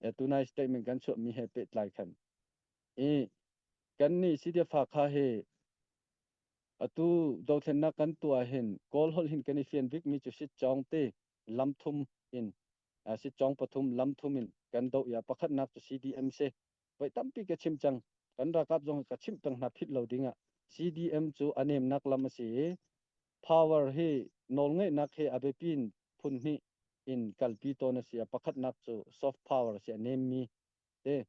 Tunai statement kan chuahmi he pehtlai khan. I kan nih CDF Hakha hi atu dothlennak kan tuah hin Kawl holh hin kan i fian bikmi cu sitcawng te lamthum in sitcawng pathum lamthum in kan doh ya pakhatnak cu CDM si. Voi tampi ka chim cang. Kan ralkap zong ka chimh peng hna phit lo dingah CDM cu a nemnak lam a si i power hi nawlngeihnak hi a biapi in phun hnih in kalpi tawn a si. A pakhatnak cu soft power a si, a nemmi te.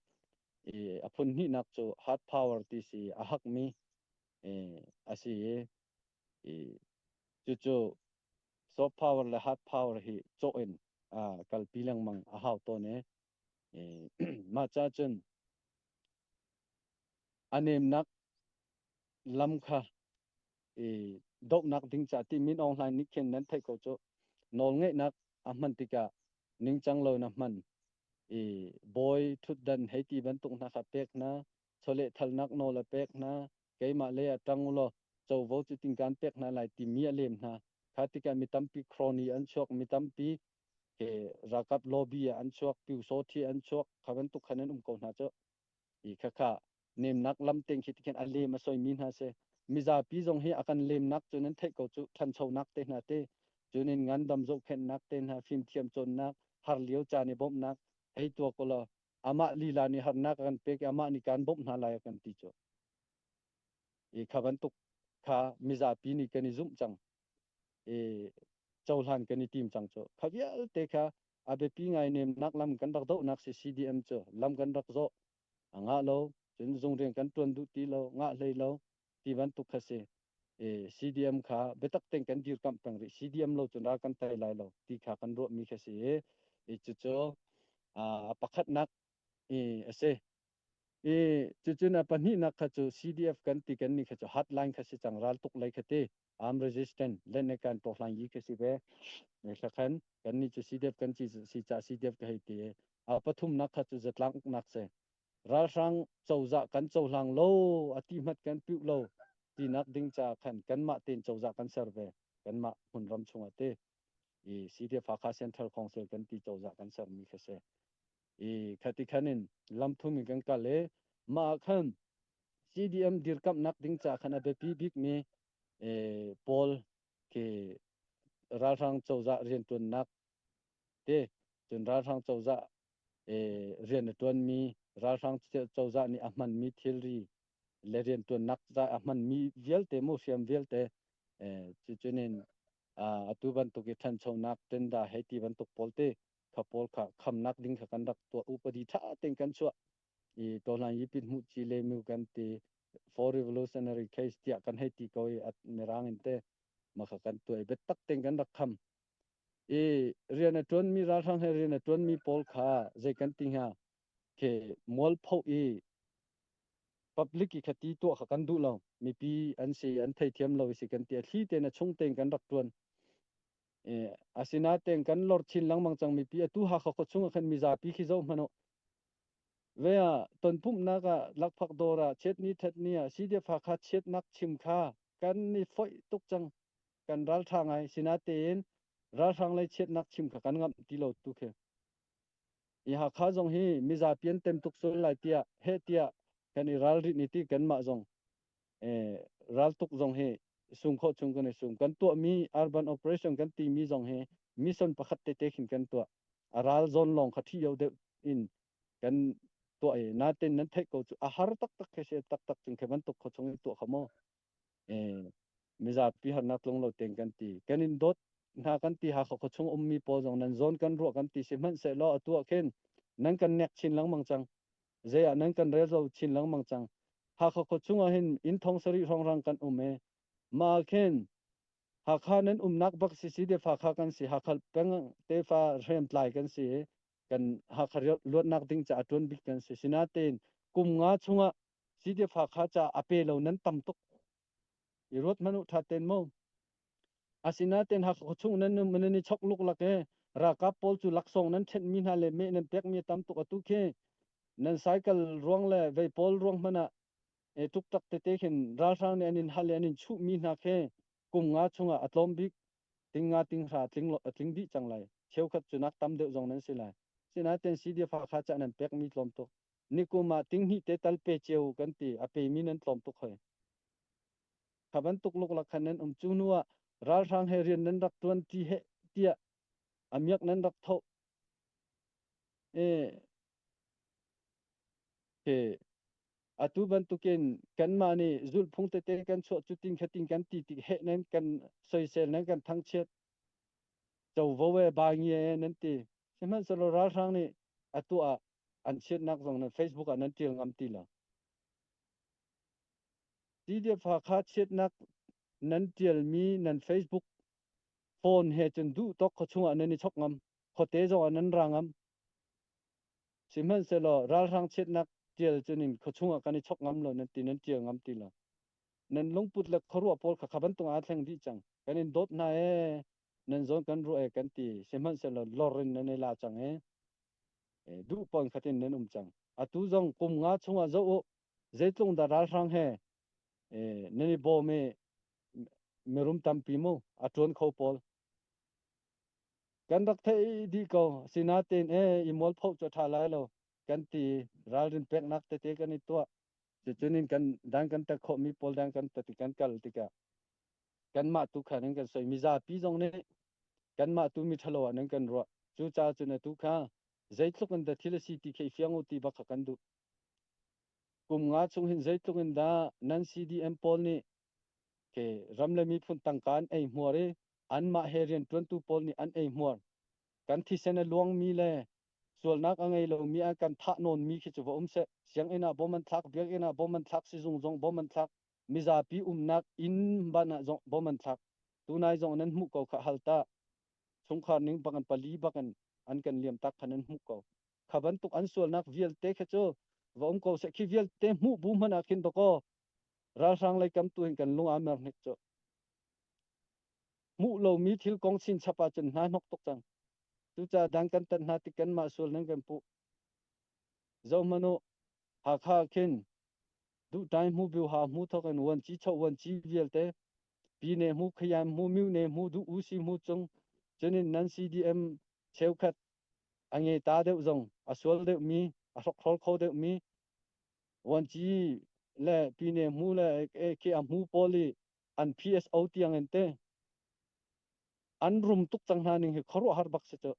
I a phun hnihnak cu hard power ti si, a hakmi a si i cucu soft power le hard power hi cawh in kalpi lengmang a hau tawn i mah ca cun a nemnak lam kha i dohnak ding ca ti Min Aung Hlaing nih khin nan theih ko cu nawlngeihnak a hman tikah ningcang lo na hman i bawi ṭhutdan hei ti bantuk hna kha pek hna chawlehthalnak nawl a pek hna keimah lei ah ṭang ulaw covo cu tingkan pek hna lai timi a lem hna kha tikah mi tampi crony an chuak mi tampi ke ralkap lobby ah an chuak pyusawthi an chuak kha bantuk khan an um ko hna cu i khakha nemnak lam teng khi tikhin a lem a soimi hna si mizapi zong hi a kan lemnak cu nan theih ko cu ṭhanchonak te hna te cunin ngandam zohkhenhnak te hna fimthiam cawnnak har lio caan i bawmhnak hei tua ko law amah lila nih harnak a kan pek i amah nih kan bawmh hna lai a kan ti cu i kha bantuk kha mizapi nih kan i zumh cang i cohlan kan i tim cang cu kha vialte kha a biapi ngai nemnak lam kan rak dohnak si CDM cu lam kan rak zawh a ngah lo cun zung rian kan tuan duh ti lo ngah hlei lo ti bantuk kha si e CDM kha biatak tein kan dirkamh peng rih CDM lo cun ral kan tai lai lo ti kha kan ruahmi kha si i cucu a pakhatnak i a si i cucun a pahnihnak kha cu CDF kan ti kan ni kha cu hotline kha si cang ral tuk lei kha ti arm resistant len kan to hlan yi kha si ve ne khan kan ni cu CDF kan ci si ca CDF ka hei ti a pathumnak kha cu zatlang uknak se ralhrang cozah kan cohlang lo a ti hmat kan piu lo tinak ding ca khan kanmah tein cozah kan ser ve kanmah hmunram chungah te i CDF Hakha Central Council kan ti cozah kan sermi kha si i khati khan in lamthum in kan kal i mah khan CDM dirkamhnak ding ca khan a biapi bikmi pawl khi ralhrang cozah riantuannak te cun ralhrang cozah rian a tuanmi ralhrang cozah nih a hmanmi thilri le riantuannak ca a hmanmi vialte mu hriam vialte cucunin atu bantuk i ṭhanchonak tenda hei ti bantuk pawl te kha pawl kha khamnak ding kha kan rak tuah upadi ṭha tein kan chuah i tohlan yipin hmuh chi le mu kan ti for revolutionary case tiah kan hei ti ko i mirang in te ma kha kan tuai biatak tein kan rak kham i rian a ṭuanmi ralhrang he rian a ṭuanmi pawl kha zei kan ti hnga ke mualpho i public i khati tuah kha kan duh lo mipi an si an theithiam lo si kan ti a thli tein a chung tein kan rak ṭuan asinain kan lor chin lengmang cang mipi atu Hakha khua chung ah khan mizapi khi zoh hmanh u ve ah tonpumhnak ah lakphak dawr ah chiatni thatni ah CDF Hakha chiatnak chim kha kan i foih tuk cang kan ralṭha ngai sinatein ralhrang lei chiatnak chim kha kan ngamh ti lo tu khi i Hakha zong hi mizapi an tem tuk sual lai tiah heh tiah kan i ralrin i ti kanmah zong raltuk zong hi sung khawh chung kan i sum kan tuahmi urban operation kan timi zong hi mission pakhat tete khin kan tuah a ral zawn lawng kha thi yo deuh in kan tuah i natin nan theih ko cu a har taktak khi si taktak chung khi bantuk kho chung in tuah kha maw mizapi harnak tlung lo tein kan ti kan in dawt hna kan ti Hakha khua chung ummi pawl zong nan zawn kan ruah kan ti sihmanhsehlaw atu ah khin nan kan nek chin lengmang cang zei ah nan kan rel lo chin lengmang cang Hakha khua chung ah hin inn thong sarih hrawnghrang kan um e mah khin Hakha nan umnak bak si si defa kha kan si Hakha peng tefa hriamtlai kan si kan Hakha luatnak ding ca ṭuan bik kan si sinatein kum nga chungah CDF Hakha ca a pe lo nan tam tuk i ruat hmanh u ṭha ten mo asinain Hakha chung nan um nan i chok luk lak e ralkap pawl cu laksawng nan ṭhenh mi hna le meh nan pek mi tam tuk atu khi nan cycle ruang le vei pawl ruang hmanh ah e tuk tak tete khin ralhrang nih an in hal le an in chuh mi hna khi kum nga chungah a tlawm bik ting nga ting hra tling tling dih cang lai cheukhat cu nak tam deuh zong nan si lai. Sinain CDF Hakha ca nan pekmi tlawm tuk. Nikum ah tinghnih te tal pe cio kan ti, a pemi nan tlawm tuk hoi. Kha bantuk luklak khan nan um. Cu hnu ah ralhrang he rian nan rak tuan ti he tiah a miak nan rak thoh. E, ke atu bantukin kanmah nih zulhphung tete kan chuah cutin khatin kan ti tik he nan kan soisel nan kan thangchiat covo e ba ngi e nan ti. Sihmanhsehlaw ralhrang nih atu ah an chiatnak zong nan Facebook ah nan tial ngam ti lo. CDF Hakha chiatnak nan tialmi nan Facebook phone he cun duh tawk khuachung ah nan i chok ngam, khuate zong ah nan ra ngam. Sihmanhsehlaw ralhrang chiatnak tial cun in khuachung ah kan i chok ngam lo nan ti nan tial ngam ti lo. Nan lungput le khuaruah pawl kha kha bantuk aa thleng dih cang. Kan in dawt hna ee, nan zawn kan ruah ee kan ti. Sihmanhsehlaw lor in nan i la cang ee. Duh pon khatin nan um cang. Atu zong kum nga chungah zoh u, zeitlung dah ralhrang he nan i bawm i mirum tampi mu a ṭuan kho pawl kan rak theih dih ko. Sinain e i mualpho cu a ṭha lai lo kan ti, ralrin peknak tete kan i tuah. Cucun in kan dan kan tat khawhmi pawl dan kan tat i kan kal tikah kanmah tu kha nan kan soi, mizapi zong nih kanmah tu mi ṭhalo ah nan kan ruah. Cucaah cun atu kha zeitluk in dah thil a si ti khi i fiang u ti bak kha kan duh. Kum nga chung hin zeitluk in dah nan CDM pawl nih ke ram le miphun tangka an ei hmuar i anmah he rianṭuantu pawl nih an ei hmuar. Kan thisen a luangmi le sualnak a ngei lomi an kan thah nawnmi khi cu va um seh. Sianginn ah bom an thlak, biakinn ah bom an thlak, sizung zong bom an thlak, mizapi umnak inn ban ah zong bom an thlak. Tunai zong nan hmuh ko kha hal ta. Chungkhar ning bak in pali bak in an kan liam tak kha nan hmuh ko. Kha bantuk an sualnak vialte kha cu va um ko seh. Khi vialte hmuh bu hmanh ah khin dakaw ralhrang lei kam tu hin kan lung aa mer hnik cu. Hmuh lomi thil kong chinchap ahcun hna hnok tuk cang. Cucaah dang kan tat hna tik kanmah sual nan kan puh. Zohhmanh u, Hakha ah khin duhtai hmu biu ha hmu thawk in vuanci cho vuanci vialte pine hmu khayam hmu myone hmu duh usi hmu cung cunin nan CDM cheukhat a nge ta deuh zong a sual deuh mi a hrokhrol kho deuh mi vuanci le pine hmu le ke a hmu pawl i an PSO tiang in te an rum tuk cang hna ning hi khuaruahhar bak si cu.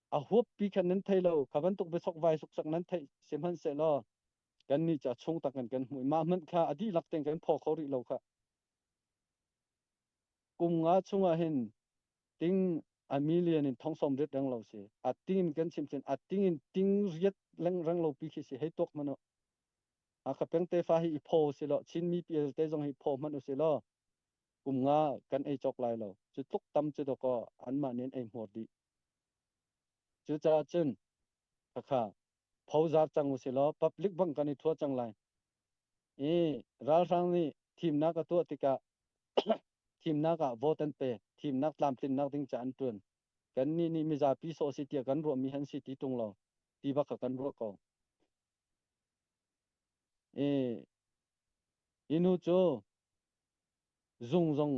A huap pi khan nan thei lo. Kha bantuk biasok vai suksak nan theih sihmanhsehlaw kan nih ca chung tak in kan hmuh. Mah hmanh kha a dihlak tein kan phaw kho rih lo kha. Kum nga chungah hin ting a million in thong som riat reng lo si. A ting in kan chim cun a ting in ting riat leng reng lo pi khi si hei tuak hmanh u. Hakha peng tefa hi i phaw si law Chinmi vialte zong hi phaw hmanh u si law kum nga kan ei cawk lai lo. Cu tluk tam cu dawkaw anmah nih an ei hmuar dih. Cucaah cun khakha phozar cang u si law public bang kan i thua cang lai. I ralhrang nih thimnak a tuah tikah thimnak ah vote an pe, thimnak tlamtlinnak ding ca an ṭuan. Kannih nih mizapi sawh si tiah kan ruahmi han si ti ṭung lo, ti bak kha kan ruah ko. I hi nu cu zung zong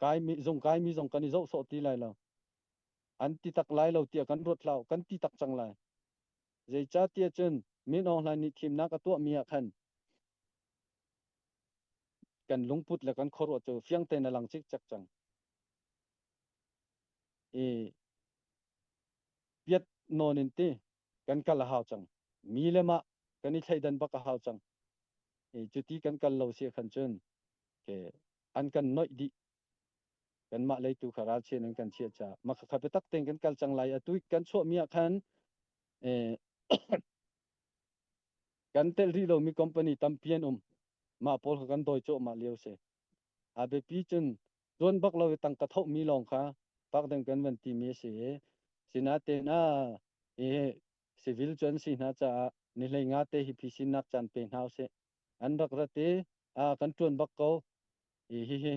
kaimi zung kaimi zong kan i zoh sawh ti lai lo. An ti tak lai lo tiah kan ruat hlah, kan ti tak cang lai. Zeicahtiah cun Min Aung Hlaing nih thimnak a tuahmi ah khan kan lungput le kan khuaruah cu fiang tein a lang cikcek cang. I piat nawn in ti kan kal a hau cang. Mi le mah kan i thleidan bak a hau cang. I cuti kan kal lo si khan cun ke an kan noih dih. Kanmah lei tu kha ralchian in kan chiah caah mah khakha biatak tein kan kal cang lai. Atu kan chuahmi ah khan kan telh rih lomi company tampi an um. Mah pawl kha kan dawi cuahmah lio si. A biapi cun tuan bak lo i tangka thohmi lawng kha pak ding kan van timi a si i sinain ah i civil cu an si hna caah ni hlei nga te hi phisinnak caan pe hna usih. An rak rat i a kan tuan bak ko i hihi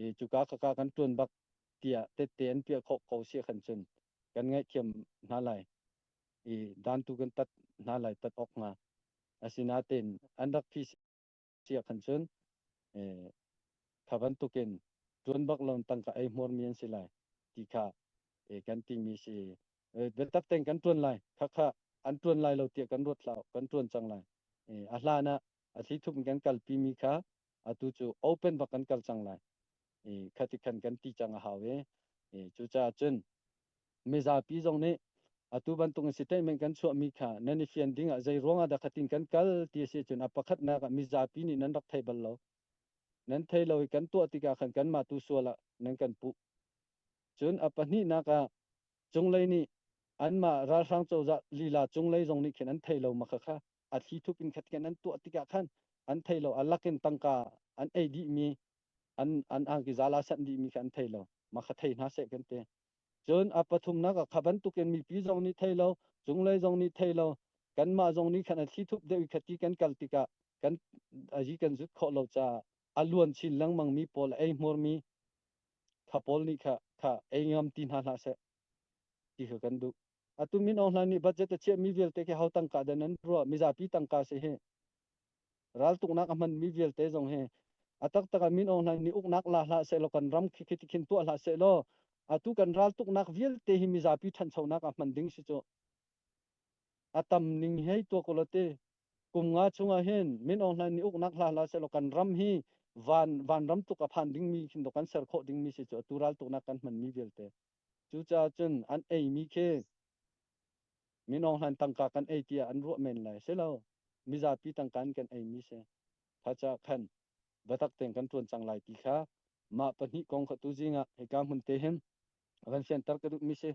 i cuka khaka kan tuan bak tiah tette an piah khawh ko si khan cun kan ngaihthiam hna lai i dan tu kan tat hna lai tat awk hnga. Asinain an rak phi si khan cun kha bantukin tuan bak lo tangka ei hmuarmi an si lai ti kha. Kan timi si. Biatak tein kan ṭuan lai. Khakha an ṭuan lai lo tiah kan ruat hlah. Kan ṭuan cang lai. A hlan ah a thlithup in kan kalpi mi kha atu cu open bak kan kal cang lai. Khati khan kan ti cang a hau i cucaah cun mizapi zong nih atu bantuk in statement kan chuahmi kha nan i fian ding ah zei ruang ah dah khatin kan kal ti a si cun a pakhatnak ah mizapi nih nan rak thei bal lo. Nan thei lo i kan tuah tikah khan kanmah tu sual ah nan kan puh. Cun a pahnihnak ah cunglei nih anmah ralhrang cozah lila cunglei zong nih khin an thei lo ma kha a thli thup in khat khin an tuah tikah khan an thei lo a lakin tangka an ei dihmi an an angki zala sanh dihmi kha an thei lo ma kha thei hna seh kan ti. Cun a pathumnak ah kha bantukin mipi zong nih thei lo cunglei zong nih thei lo kanmah zong nih khan a thli thup deuh i khati kan kal tikah kan ayi kan zut khawh lo caah a luan chin lengmang mi pawl a ei hmurmi kha pawl nih kha kha ei ngam ti hna hlah seh ti kha kan duh. Atu Min Aung Hlaing nih budget a chiahmi vialte khi ho tangka dah nan ruah? Mizapi tangka si hi. Raltuknak a hmanmi vialte zong hi a taktak ah Min Aung Hlaing nih uknak la hlah seh law kan ram khi khi khin tuah hlah seh law atu kan raltuknak vialte hi mizapi ṭhanchonak ah hman ding si cu. A tam ning hei tuak ulaw te kum nga chungah hin Min Aung Hlaing nih uknak hla hlah seh law kan ram hi van vanram tluk a phan dingmi khin kan ser khawh dingmi si cu atu raltuknak kan hmanmi vialte. Cucaah cun an eimi khi Min Aung Hlaing tangka kan ei tiah an ruah men lai. Si lo, mizapi tangka in kan eimi si. Kha caah khan biatak tein kan ṭuan cang lai ti kha mah pahnih kong kha tuzing ah hika hmun te hin van fianter ka duhmi si.